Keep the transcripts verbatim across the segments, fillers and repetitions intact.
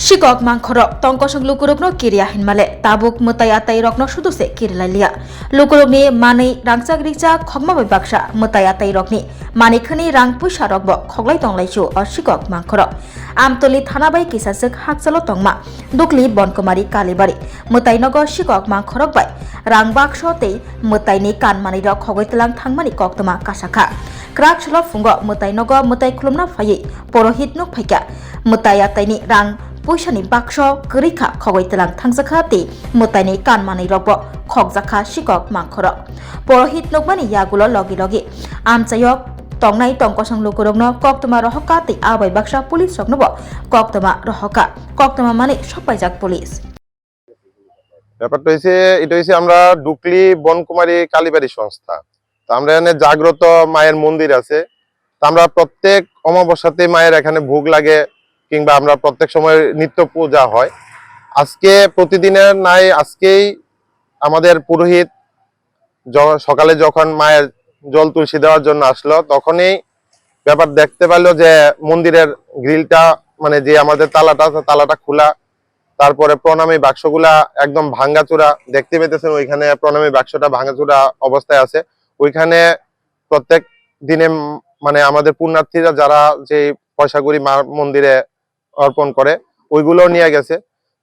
Sikok mangkhorok tongkosong lukurokno kiriya hinmale tabuk mwtai atai rokno sudu se kirilailiya. Lukurokni manwi rangchak rijak khokma bai baksa mwtai atai rokni manwi khwnwi rang puisa rokbo khoklai tonglaisu o sikok mangkhorok. Amtoli thana bai kisaswk hakchalo tongma Dukli Bonkumari Kalibari mwtai nogo sikok mangkhorok bai rang bakso tei mwtaini kan manwi rok khogoi tlang thangmani koktwma kasakha. Kwrak salo phungo mwtai nogo mwtai khulumna phaiwi porohit nuk phaikha. Mwtai ataini rang puisani bakso kwrwi kha khogoi tlang thangjakha tei mwtaini kan manwi rokbo khokjakha sikok mangkhorok. Porohit nukmani yagulo logi logi amchaio tongnai tongkosong lukurokno koktwma rohorkha tei abai baksa police roknobo koktwma rohorkha. Koktwma manwi sokpaijak police. ব্যাপারটা হইছে, এটা হইছে আমরা ডুকলি বনকুমারী কালীবাড়ি সংস্থা। তো আমরা এখানে জাগ্রত মায়ের মন্দির আছে। তো আমরা প্রত্যেক অমাবস্যাতে মায়ের এখানে ভোগ লাগে, কিংবা আমরা প্রত্যেক সময় নিত্য পূজা হয়। আজকে প্রতিদিনের ন্যায় আজকেই আমাদের পুরোহিত য-, সকালে যখন মায়ের জল তুলসী দেওয়ার জন্য আসলো, তখনই ব্যাপার দেখতে পারলো যে মন্দিরের গ্রিলটা, মানে, যে আমাদের তালাটা আছে, তালাটা খোলা। তারপরে প্রণামী বাক্সগুলা একদম ভাঙ্গাচুরা, দেখতে পেতেছেন ওইখানে প্রণামী বাক্সটা ভাঙ্গাচুরা অবস্থায় আছে। ওইখানে প্রত্যেক দিনে, উম, মানে, আমাদের পুণ্যার্থীরা যারা যে পয়সাগুলি মা মন্দিরে অর্পণ করে, ওইগুলো নিয়ে গেছে।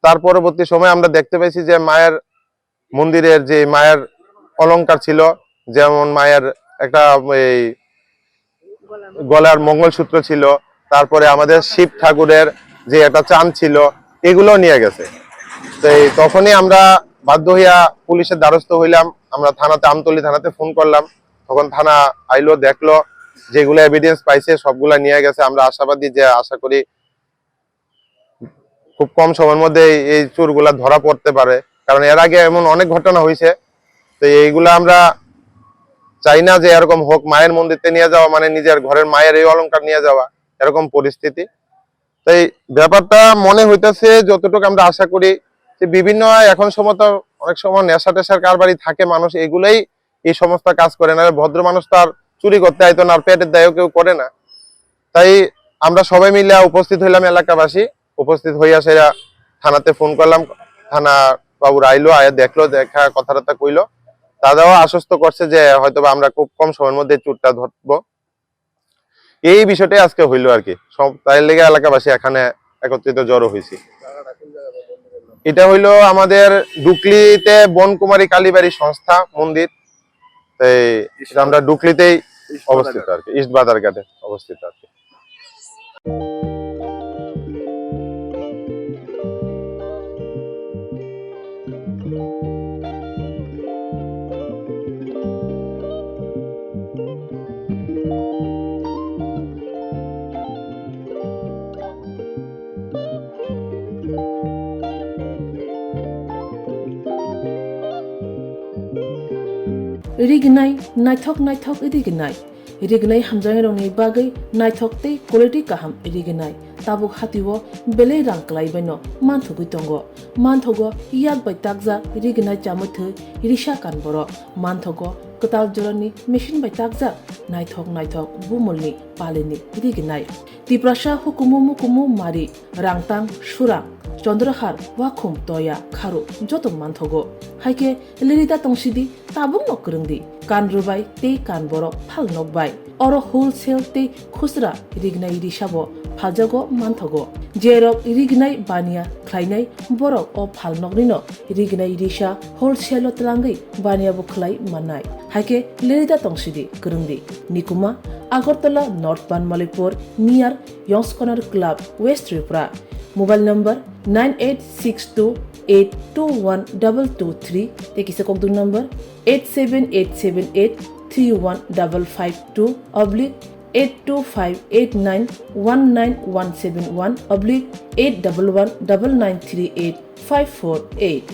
তার পরবর্তী সময় আমরা দেখতে পাইছি যে মায়ের মন্দিরের যে মায়ের অলংকার ছিল, যেমন মায়ের একটা এই গলার মঙ্গলসূত্র ছিল, তারপরে আমাদের শিব ঠাকুরের যে একটা চান ছিল, এগুলো নিয়ে গেছে। তো এই তখনই আমরা বাধ্য হইয়া পুলিশের দ্বারস্থ হইলাম। আমরা থানাতে, আমতলী থানাতে ফোন করলাম। তখন থানা আইলো, দেখলো, যেগুলো এভিডেন্স পাইছে সবগুলা নিয়ে গেছে। আমরা আশাবাদী যে আশা করি খুব কম সময়ের মধ্যে এই, এই চোরগুলা ধরা পড়তে পারে, কারণ এর আগে এমন অনেক ঘটনা হয়েছে। তো এইগুলা আমরা চাই না যে এরকম হোক, মায়ের মন্দিরতে নিয়ে যাওয়া মানে নিজের ঘরের মায়ের এই অলংকার নিয়ে যাওয়া, এরকম পরিস্থিতি। তাই ব্যাপারটা মনে হইতেছে, যতটুকু আমরা আশা করি, যে বিভিন্ন এখন সময় তো অনেক সময় নেশা টেশার কারবারি থাকে মানুষ, এগুলাই এই সমস্ত কাজ করে না। ভদ্র মানুষ তো আর চুরি করতে আইতো না, আর পেটের দায়ও কেউ করে না। তাই আমরা সবাই মিলে উপস্থিত হইলাম এলাকাবাসী, উপস্থিত হইয়া সেরা থানাতে ফোন করলাম। থানা বাবুরা আইলো, আয়া দেখলো, দেখা কথাবার্তা কইলো। দাদাও আশ্বস্ত করছে যে হয়তো বা আমরা খুব কম সময়ের মধ্যে চুরটা ধরবো। এই বিষয়টাই আজকে হইলো আর কি। সব তাই লেগে এলাকাবাসী এখানে একত্রিত জড়ো হয়েছি। এটা হইলো আমাদের ডুকলিতে বনকুমারী কালীবাড়ি সংস্থা মন্দির। এই এটা আমরা ডুকলিতেই অবস্থিত আর কি, ইস্ট বাজারঘাটে অবস্থিত আর কি। Rignai, naithok naithok rignai. Rignai hamjaknairokni bagwi naithok tei quality kaham rignai. Tabuk hatio belai rang kwlai baino manthogwi tongo. Manthogo yak bai takjak rignai chamwi thwi risa kan borok. Manthogo kwtal jorani machine bai takjak naithok naithok bumulni palini rignai. Tiprasa hukumu mukumu mari, rangtang, surang, chondrohar, wakhum, toya, kharu joto manthogo. Haikhe lerida tongsidi, tabukno kwrwngdi, kan rwbai tei kan borok phal nokbai. Oro wholesale tei khusra rignai risabo phaljago manthogo. Jerok rignai baniya khlainai borok o phalnoknino rignai risa wholesale-o twlangwi baniya bo khlai mannai. Haikhe lerida tongsidi kwrwngdi. Nikuma, Agartala North Banmalipur, near Yongskonar Club, West Tripura. Mobile number nine eight six two eight two one double two three tei kisa kokduk number eight seven eight seven eight three one double five two oblique eight two five eight nine one nine one seven one oblique eight double one double nine three eight five four eight.